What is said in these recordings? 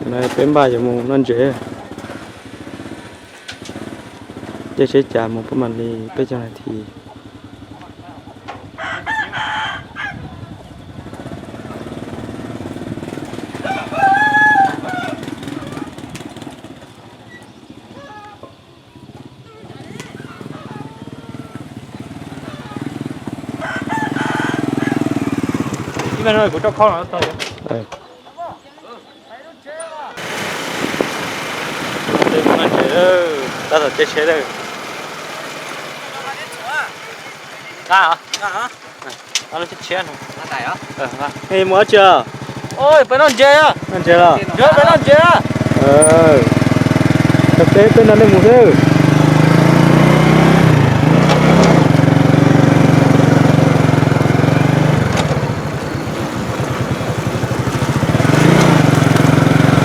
No peb npaj yuav mus noj ntses, caij tsheb cav mus pab mam li peb caug nas this. Kuv rau khob no tau. Tab tom caij tsheb lawm. Nqa lub tsheb no. Nej mus dab tsi? Peb noj ntses, noj ntses los? Peb noj ntses. Peb peb no nej mus xwb.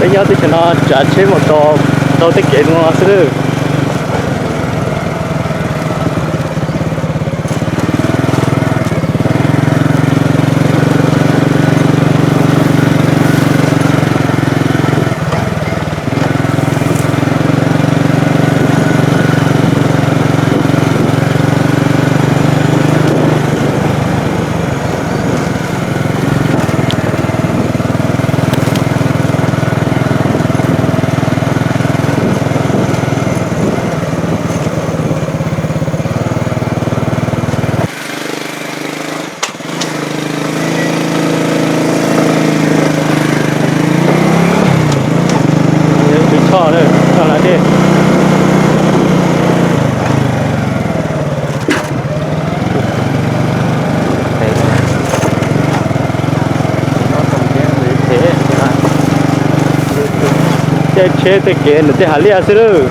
Peb nyob teb chaws no tsav tsheb mus tau, tau tej kev no xwb. Tus choj, choj la dej. Caij tsheb tej kev ntawm tej hav liaj xwb lawm.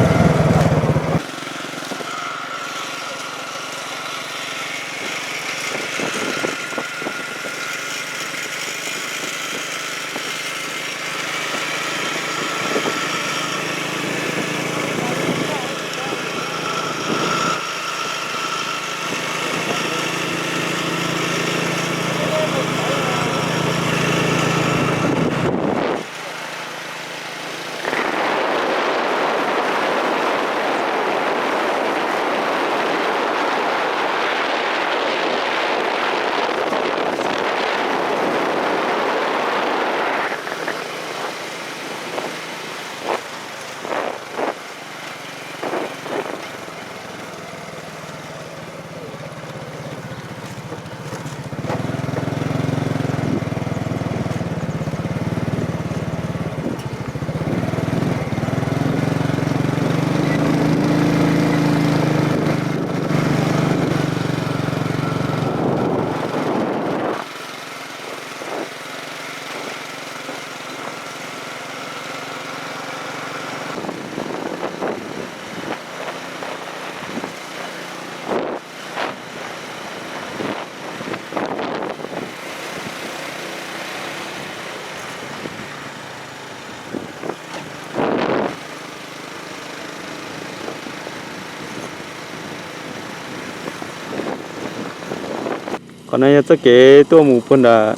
Qhov no yog txoj kev tuaj mus puag nram,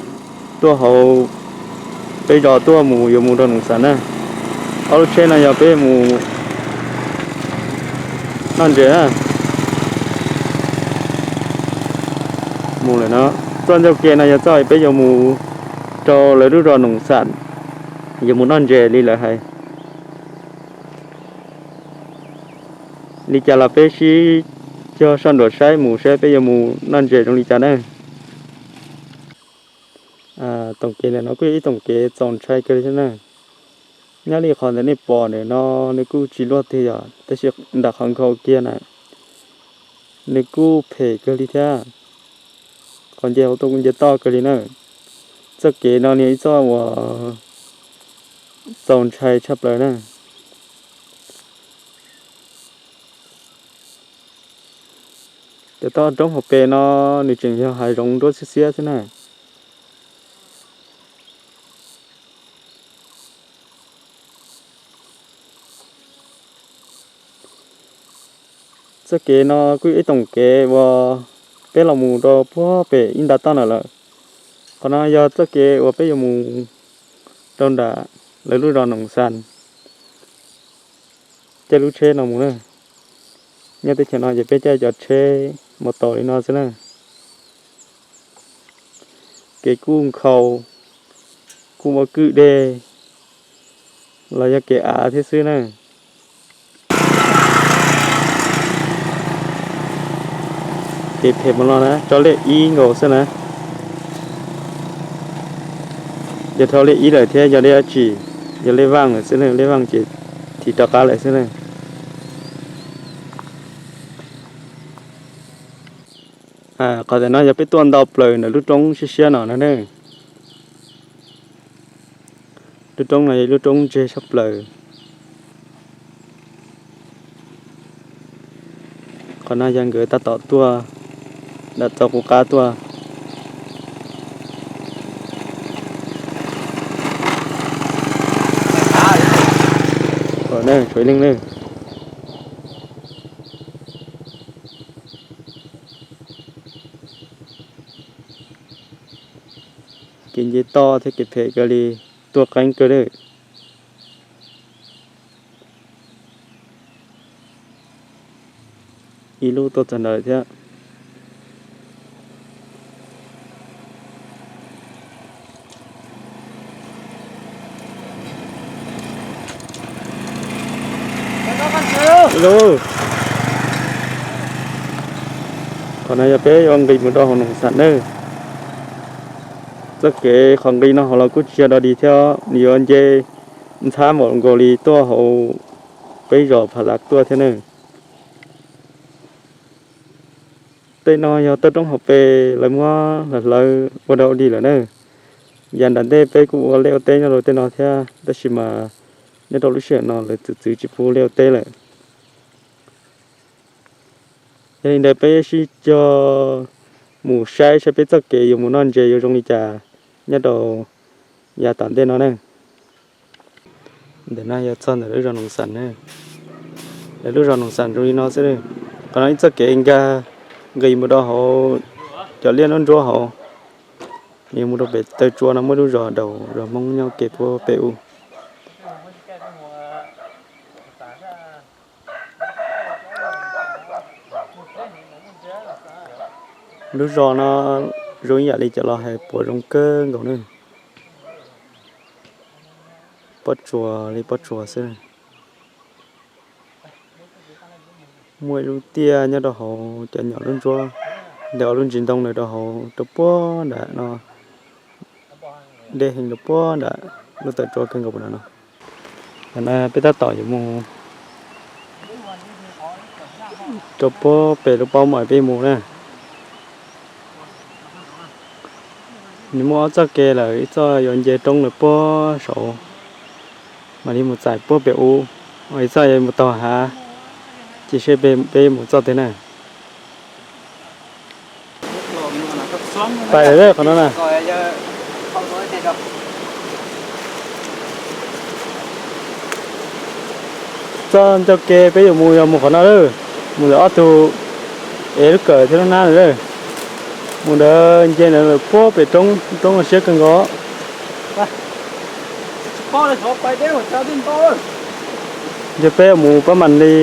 tuaj hauv peb zos tuaj mus yuav mus rau Noom Xas na. Ob lub tsheb no yog peb mus noj ntses na. Mus lawm no, txoj ncauj ke no yog txoj peb yuav mus rau lawv lub zos Noom Xas, yuav mus noj ntses li lawv hais. Li cas los peb sib cog soj nraum saib mus saib peb yuav mus noj ntses zoo li cas na. Toom kev ntawm no kuj yog ib toom kev txaus ntshai kawg li thiab na. Nyob li qhov ntawm nej pom ntawm no nws kuj tsis luaj twg yom, tab sis nram qhov nkhaus kiag na nws kuj phem kawg li thiab. Qhov nce hauv tuaj kuj nce toj kawg li na. Txoj kev no nws yog ib txoj uas txaus ntshai tshaj plaws na. Cov toj roob hauv pes no nws tseem yog hav zoov nruab xiab xiab xwb na. Txoj kev no kuj yog ib toom kev uas peb los mus rau puag pem ib nta toj na lawm. Qhov no yog txoj kev uas peb yuav mus rau nram lawv lub zos Noom Xas caij lub tsheb no mus na. Nyob teb chaws no ces peb caij cov tsheb mos tos li no xwb na. Kev kuj nkhaus, kuj ua kwj deg los yog kev av thiab xwb na. Kev phem mus no na, tso lej ib nkaus xwb na. Yog dhau lej ib lawm thiab yog lej dab tsi? Yog lej vaj lawm xwb na, lej vaj ces thim rov qab lawm xwb na. Qhov ntawm no yog peb tuaj ntau plaws ntawm lub roob siab siab no na ne. Lub roob no yog lub roob ntseg tshaj plaws. Qhov no yog nkawd tab tom tuaj, tab tom qub qab tuaj. Tshuav ib leeg na. Kev nce toj thiab kev phem kawg li, tuaj qeeb kawg li. Ib lub tuaj txog ntawd thiab. Qhov no yog peb yuav nqis mus rau hauv Noom Xas nawb. Txoj kev qhov nqis no hauv los kuj tsis yog dog dig thiab, nws yuav nce ntxhab npaum nkaus li tuaj hauv peb zos Phav Lav tuaj thiab nawb. Tej no yog toj roob hauv pes lawv muab hlawv hlawv ua dog ua dig lawm na. Yav nram ntej peb kuj ua liaj ua teb nyob rau tej no thiab, tab sis mas nyob rau lub sij hawm no lawv txwv txwv tsis pub ua liaj ua teb lawm. Yog li ntawd peb sib cog mus saib saib peb txoj kev yuav mus noj ntses yuav zoo li cas nyob rau yav tom ntej no na. Ntawm no yog txog ntawm lub zos Noom Xas na. Lawv lub zos Noom Xas zoo li no xwb. Qhov no ib txoj kev nkag nqis mus rau hauv cov liaj nruab ntsuab hauv, yuav mus rau pem taw tsua no muaj lub zos Daus, zos Hmoob nyob kev puag pem u. Lub zos no zoo ib yam li cov los hais puav zoo kawg nkaus na. Pob tsuas li pob tsuas xwb. Muaj ib lub tiaj nyob rau hauv cov nyom lub ntsuab, ntawm ob lub ntsis ntoo ntawd rau hauv rau puag nram no, deb heev rau puag nram lub taw tsua kawg nkaus puag nram no. Ntawm no peb tab tom yuav mus rau puag pem lub pob mais peb mus na. Nws muaj ob txoj kev lawm, ib txoj yuav nce roob lawm puag saud, mam li mus txais puag pem ub, ib txoj yuav mus taug hav, cia seb peb mus txoj twg na. Pais lawm qhov no na. Txoj ncauj ke peb yuav mus yog mus qhov no lawm, mus ntawm ob tug ev lub kawm thiab lub hnab lawm. Mus ntawd nce ntawd lawm puag pem roob, roob no siab kawg nkaus. Yog peb mus pab mam li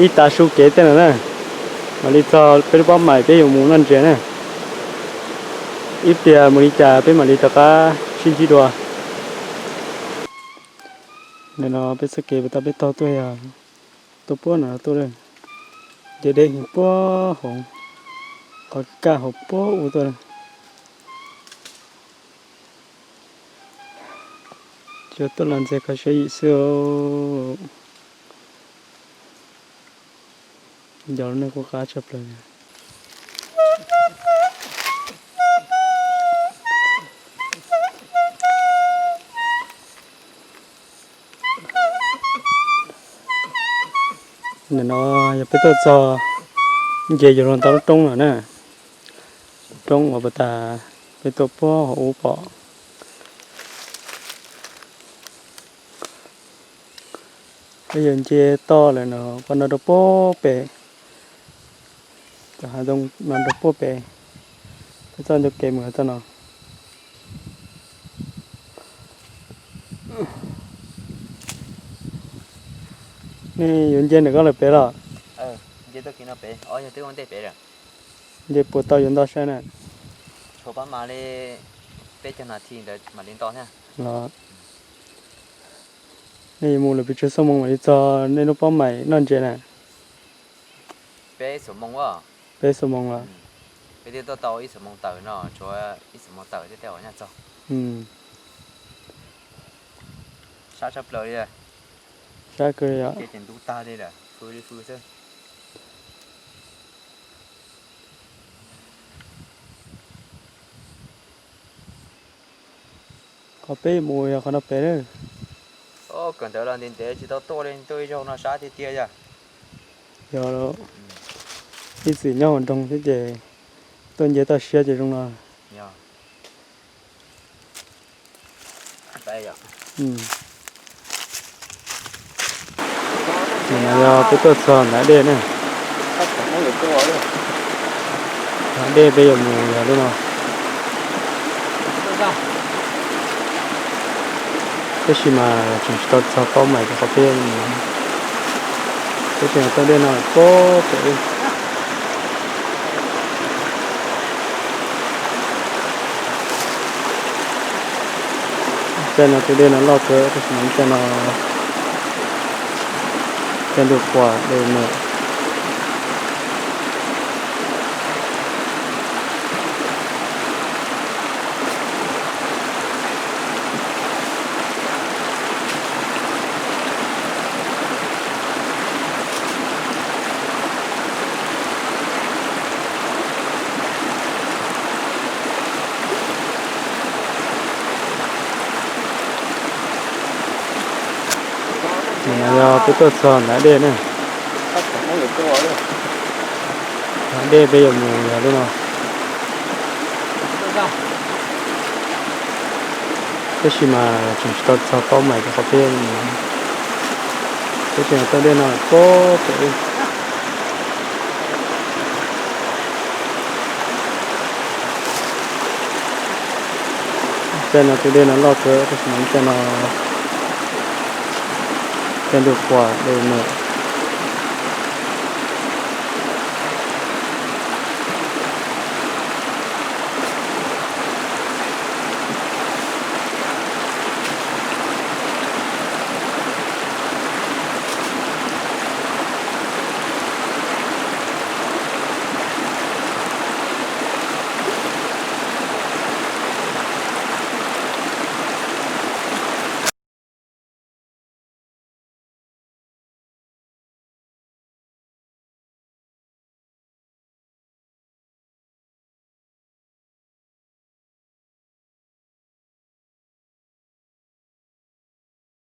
ib tav su kev tej no na, mam li txog peb lub pob mais peb yuav mus noj ntses na. Ib pliag mus li cas peb mam li rov qab sib ntsib dua. Nim no peb txoj kev puas tau peb taug tuaj yog tuaj puag no tuaj, nce deb heev puag hauv, qhov kaj hauv puag ub tuaj. Tsuas tuaj los ntxias kho siab yim xwb. Nco lub neej qub qab tshaj plaws. Nim no yog peb tuaj txog nce yuav luag ntau lub roob lawm na, roob uas puas tas peb tuaj puag hauv ub pom. Peb yuav nce toj lawm no, qhov no rau puag pem, cov hav zoov no rau puag pem, peb txoj ncauj kev mus txoj no. Yuav nce ntawm koj lawm pem los? Nce puas tau yuav nto saib na? Los, nej yuav mus lawm pes tsawg xuab moos mam li txog nej lub paub maim noj ntses na? Peb xuab moos los? Sab tshaj plaws li. Sab kawg li yom. Ces ntub tag li lawm, fw li fw xwb. Qhov peb mus yog qhov no pem lawm. Kawm ntawd los ntev ntev tsis tau tuaj li, tuaj ib zaug no sab tiag tiag yom. Yog, ib txwm nyob hauv nroog thiab ces tuaj nce toj siab ces zoo no. Nim no yog peb tuaj txog nram dej ne. Nram dej peb yuav mus yog lub no. Tab sis mas tseem tsis tau txog paub maim rau qhov peb mus. Peb tseem tuaj dej no puag pem. Caij no tus dej no loj kawg tab sis mas caij no caij ntuj quas dej me. Nim no yog peb tuaj txog nram dej ne. Nram dej peb yuav mus yog lub no. Tab sis mas tseem tsis tau txog paub maim rau qhov peb mus. Peb tseem tuaj dej no puag pem. Caij no tus dej no loj kawg tab sis mas caij no caij ntuj quas dej me.